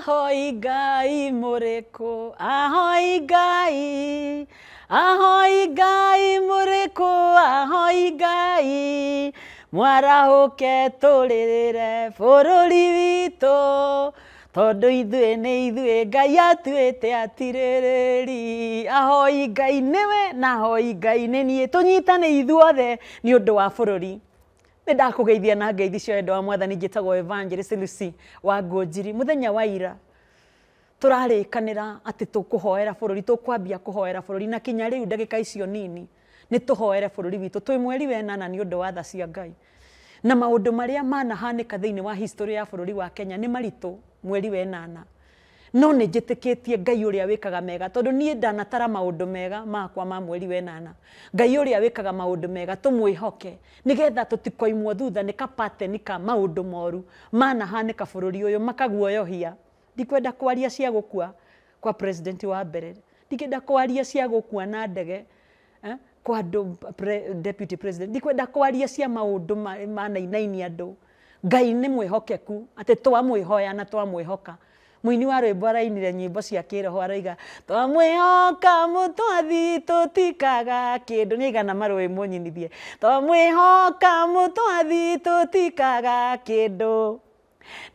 Ahoi Ngai mũrĩkũ, ahoi Ngai, ahoi Ngai mũrĩkũ, ahoi Ngai, mwarahũke tũrĩrĩre bũrũri witũ, tondũ ithuĩ nĩ ithuĩ Ngai atuĩte atirĩrĩri. Ahoi Ngai nĩwe na ahoi Ngai nĩ niĩ, tũnyitane ithuothe nĩ ũndũ wa bũrũri. Nĩ ndakũgeithia na ngeithi cia wendo wa Mwathani. Njĩtagwo Evangelist Lucy wa Ngũnjiri. Mũthenya wa ira tũrarĩkanĩra atĩ tũkũhoera bũrũri, tũkwambia kũhoera bũrũri na kinya rĩu ndagĩka icio nini nĩ tũhoere bũrũri witũ. Twĩ mweri wa ĩnana nĩ ũndũ wa tha cia Ngai na maũndũ marĩa manahanĩka thĩinĩ wa history ya bũrũri wa Kenya nĩ maritũ mweri wa ĩnana. No nĩ njĩtĩkĩtie Ngai ũrĩa wĩkaga mega, tondũ niĩ ndanatara maũndũ mega makwa ma mweri wa ĩnana. Ngai ũrĩa wĩkaga maũndũ mega tũmwĩhoke nĩgetha tũtikoimwo thutha nĩ ka pattern ka maũndũ moru manahanĩka bũrũri ũyũ makaguoyohia. Ndikwenda kwaria cia gũkua kwa president wa mbere, ndingĩenda kwaria cia gũkua na ndege kwa andũ deputy president, ndikwenda kwaria cia maũndũ manainainia andũ. Ngai nĩ mwĩhokeku atĩ twamwĩhoya na twamwĩhoka. Mũini wa rwĩmbo arainire nyĩmbo cia kĩroho aroiga twamwĩhoka mũtwathi tũtikaga kĩndũ. Nĩ aigana marũĩ mũnyinithie. Twamwĩhoka mũtwathi tũtikaga kĩndũ.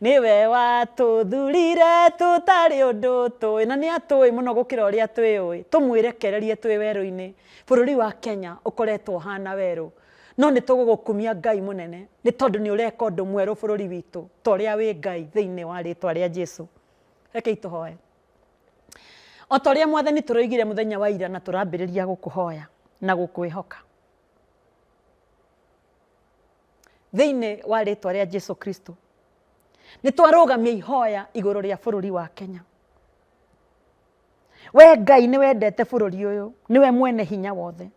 Nĩwe watũthurire tũtarĩ ũndũ tũĩ, na nĩ atũĩ mũno gũkĩra ũrĩa twĩũĩ. Tũmwĩrekererie twĩ werũ-inĩ. Bũrũri wa Kenya ũkoretwo ũhana werũ. No nĩ tũgũgũkumia Ngai mũnene, nĩ tondũ nĩ ũreka ũndũ mwerũ bũrũri witũ, ta ũrĩa wĩ Ngai thĩinĩ wa rĩtwa rĩa Jesu. Rekei tũhoe. O ta ũrĩa Mwathani tũroigire mũthenya wa ira na tũrambĩrĩria gũkũhoya na gũkwĩhoka. Thĩinĩ wa rĩtwa rĩa Jesu Kristo, nĩ twarũgamia ihoya igũrũ rĩa bũrũri wa Kenya. We Ngai nĩ wendete bũrũri ũyũ, nĩwe mwene hinya wothe.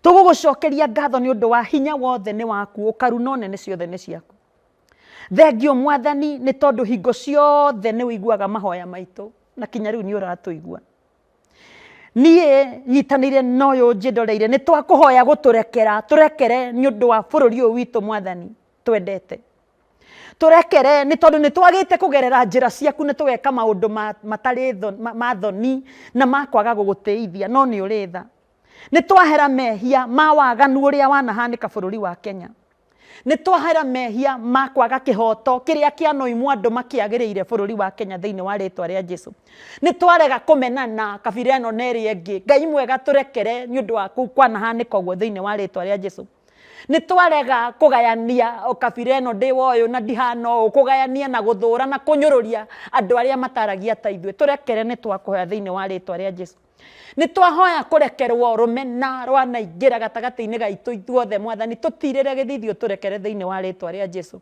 Tũgũgũcokeria ngatho nĩ ũndũ wa hinya wothe nĩ waku, ũkaru na ũnene ciothe nĩ ciaku. Thengiũ Mwathani nĩ tondũ hingo ciothe nĩ ũiguaga mahoya maitũ na kinya rĩu nĩ ũratũigua. Niĩ nyitanĩire na ũyũ njĩndoreire nĩ twakũhoya gũtũrekera, tũrekere nĩ ũndũ wa bũrũri ũyũ witũ Mwathani twendete. Tũrekere nĩ tondũ nĩ twagĩte kũgerera njĩra ciaku nĩ tũgeka maũndũ matarĩ ma thoni na ma kwaga gũgũtĩithia, no nĩ ũrĩ tha. Nĩ twahera mehia ma waganu ũrĩa wanahanĩka bũrũri wa Kenya. Nĩ twahera mehia ma kwaga kĩhoto kĩrĩa kĩanoimwo andũ makĩagĩrĩire bũrũri wa Kenya thĩinĩ wa rĩtwa rĩa Jesu. Nĩ twarega kũmenana kabira ĩno na ĩrĩa ĩngĩ. Ngai mwega tũrekere nĩ ũndũ wa kwanahanĩka ũguo thĩinĩ wa rĩtwa rĩa Jesu. Nĩ twarega kũgayania kabira ĩno ndĩ wa ũyũ na ndihana ũũ, kũgayania na gũthũra na kũnyũrũria andũ arĩa mataragia ta ithuĩ. Tũrekere nĩ twakũhoya thĩinĩ wa rĩtwa rĩa Jesu. Nĩ twahoya kũrekerwo rũmena rwanaingĩra gatagatĩ-inĩ gaitũ ithuothe Mwathani, tũtirĩre gĩthithi ũtũrekere thĩinĩ wa rĩtwa rĩa Jesu.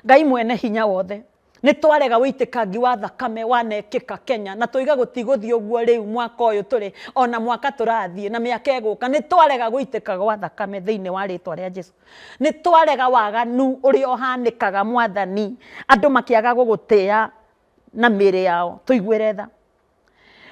Ngai mwene hinya wothe, nĩ twarega ũitĩkangi wa thakame wanekĩka Kenya na tũiga gũtigũthiĩ ũguo rĩu mwaka ũyũ tũrĩ ona mwaka tũrathiĩ na mĩaka ĩgũka, nĩ twarega gũitĩka gwa thakame thĩinĩ wa rĩtwa rĩa Jesu. Nĩ twarega waganu ũrĩa ũhanĩkaga Mwathani, andũ makĩaga gũgũtĩa na mĩĩrĩ yao, tũiguĩre tha.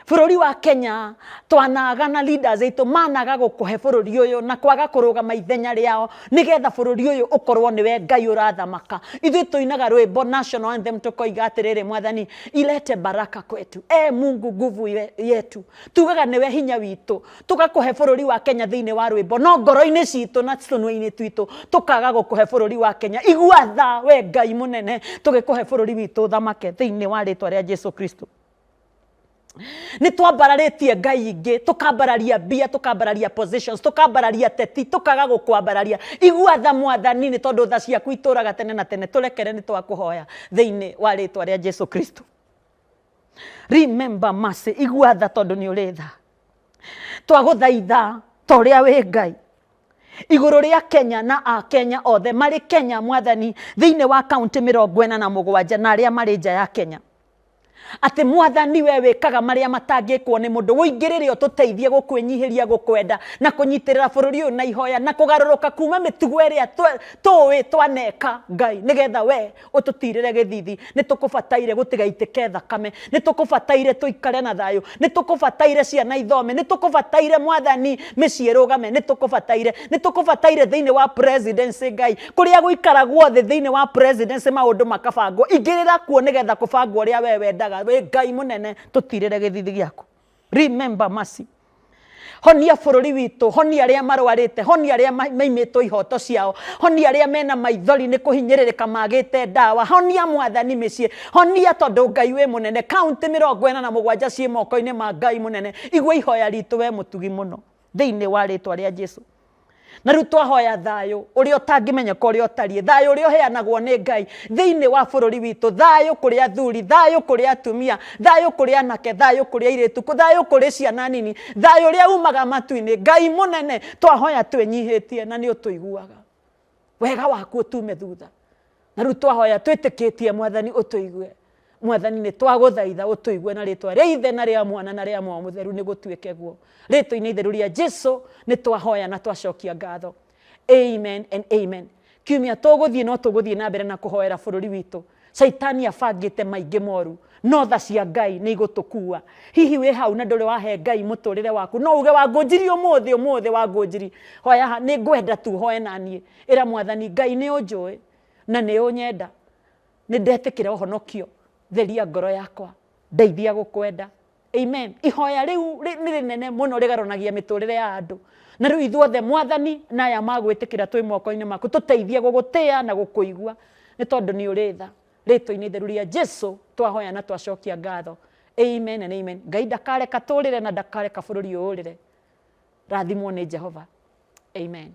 Bũrũri wa Kenya twanaga na leaders aitũ managa gũkũhe bũrũri ũyũ na kwaga kũrũgama ithenya rĩao nĩgetha bũrũri ũyũ ũkorwo nĩwe Ngai ũrathamaka. Ithuĩ tũinaga rwĩmbo national anthem tũkoiga atĩrĩrĩ, Mwathani ilete baraka kwetu, e Mungu nguvu yetu. Tugaga nĩwe hinya witũ, tũgakũhe bũrũri wa Kenya thĩinĩ wa rwĩmbo, no ngoro-inĩ citũ na tũnua-inĩ twitũ tũkaga gũkũhe bũrũri wa Kenya. Igua tha we Ngai mũnene, tũgĩkũhe bũrũri witũ ũthamake thĩinĩ wa rĩtwa rĩa Jesu Kristo. Nĩ twambararĩtie ngai ingĩ, tũkambararia mbia, tũkambararia positions, tũkambararia teti, tũkaga gũkwambararia. Igua tha Mwathani, nĩ tondũ tha ciaku itũraga tene na tene. Tũrekere nĩ twakũhoya thĩinĩ wa rĩtwa rĩa Jesu Kristo. Remember mercy, igua tha tondũ nĩ ũrĩ tha. Twagũthaitha ta ũrĩa wĩ Ngai igũrũ rĩa Kenya na Akenya othe marĩ Kenya Mwathani, thĩinĩ wa kaunti 47 na arĩa marĩ nja ya Kenya. Atĩ Mwathani we wĩkaga marĩa matangĩkwo nĩ mũndũ, ũingĩrĩre ũtũteithie gũkwĩnyihĩria gũkwenda na kũnyitĩrĩra bũrũri ũyũ na ihoya na kũgarũrũka kuma mĩtugo ĩrĩa tũĩ twaneka Ngai, nĩgetha we ũtũtirĩre gĩthithi. Nĩ tũkũbataire gũtigaitĩke thakame, nĩ tũkũbataire tũikare na thayũ, nĩ tũkũbataire ciana ithome, nĩ tũkũbataire Mwathani mĩciĩ ĩrũgame, nĩ tũkũbataire, nĩ tũkũbataire thĩinĩ wa presidency Ngai, kũrĩa gũikaragwo thĩ thĩinĩ wa presidency maũndũ makabangwo, ingĩrĩra kuo nĩgetha kũbangwo ũrĩa we wendaga. Wĩ Ngai mũnene, tũtirĩre gĩthithi gĩaku. Remember mercy. Honia bũrũri witũ, honia arĩa marwarĩte, honia arĩa maimĩtwo ihoto ciao, honia arĩa mena maithori nĩ kũhinyĩrĩrĩka magĩte ndawa, honia Mwathani mĩciĩ, honia tondũ Ngai wĩ mũnene. Kaũntĩ 47 ciĩ moko-inĩ ma Ngai mũnene. Igua ihoya ritũ we mũtugi mũno, thĩinĩ wa rĩtwa rĩa Jesu. Na rĩu twahoya thayũ ũrĩa ũtangĩmenyeka ũrĩa ũtariĩ, thayũ ũrĩa ũheanagwo nĩ Ngai thĩinĩ wa bũrũri witũ, thayũ kũrĩ athuri, thayũ kũrĩ atumia, thayũ kũrĩ anake, thayũ kũrĩ airĩtu, thayũ kũrĩ ciana nini, thayũ ũrĩa umaga matu-inĩ. Ngai mũnene, twahoya twĩnyihĩtie na nĩ ũtũiguaga. Wega waku ũtume thutha. Na rĩu twahoya twĩtĩkĩtie Mwathani ũtũigue. Mwathani nĩ twagũthaitha ũtũigue na rĩtwa rĩa Ithe na rĩa Mwana na rĩa Muoyo Mũtheru nĩ gũtuĩke guo. Rĩtwa-inĩ itheru rĩa Jesu nĩ twahoya na twacokia ngatho. Amen and amen. Kiumia tũgũthiĩ no tũgũthiĩ na mbere na kũhoera bũrũri witũ. Caitani abangĩte maingĩ moru, no tha cia Ngai nĩ igũtũkua. Hihi wĩ hau na ndũrĩ wahe Ngai mũtũrĩre waku, no uge Wangũnjiri ũmũthĩ, ũmũthĩ Wangũnjiri, hoya haha, nĩ ngwenda tu ũhoe naniĩ. Ĩra Mwathani Ngai nĩ ũnjũĩ na nĩ ũnyenda. Nĩ ndetĩkĩra ũhonokio, theria ngoro yakwa, ndeithia gũkwenda. Amen. Ihoya rĩu nĩ rĩnene mũno rĩgarũnagia mĩtũrĩre ya andũ. Na rĩu ithuothe Mwathani na aya magwĩtĩkĩra twĩ moko-inĩ maku, tũteithie gũgũtĩa na gũkũigua nĩ tondũ nĩ ũrĩ tha. Rĩtwa-inĩ itheru rĩa Jesu twahoya na twacokia ngatho. Amen and amen. Ngai ndakareka tũrĩre na ndakareka bũrũri ũyũ ũrĩre. Rathimwo nĩ Jehova. Amen.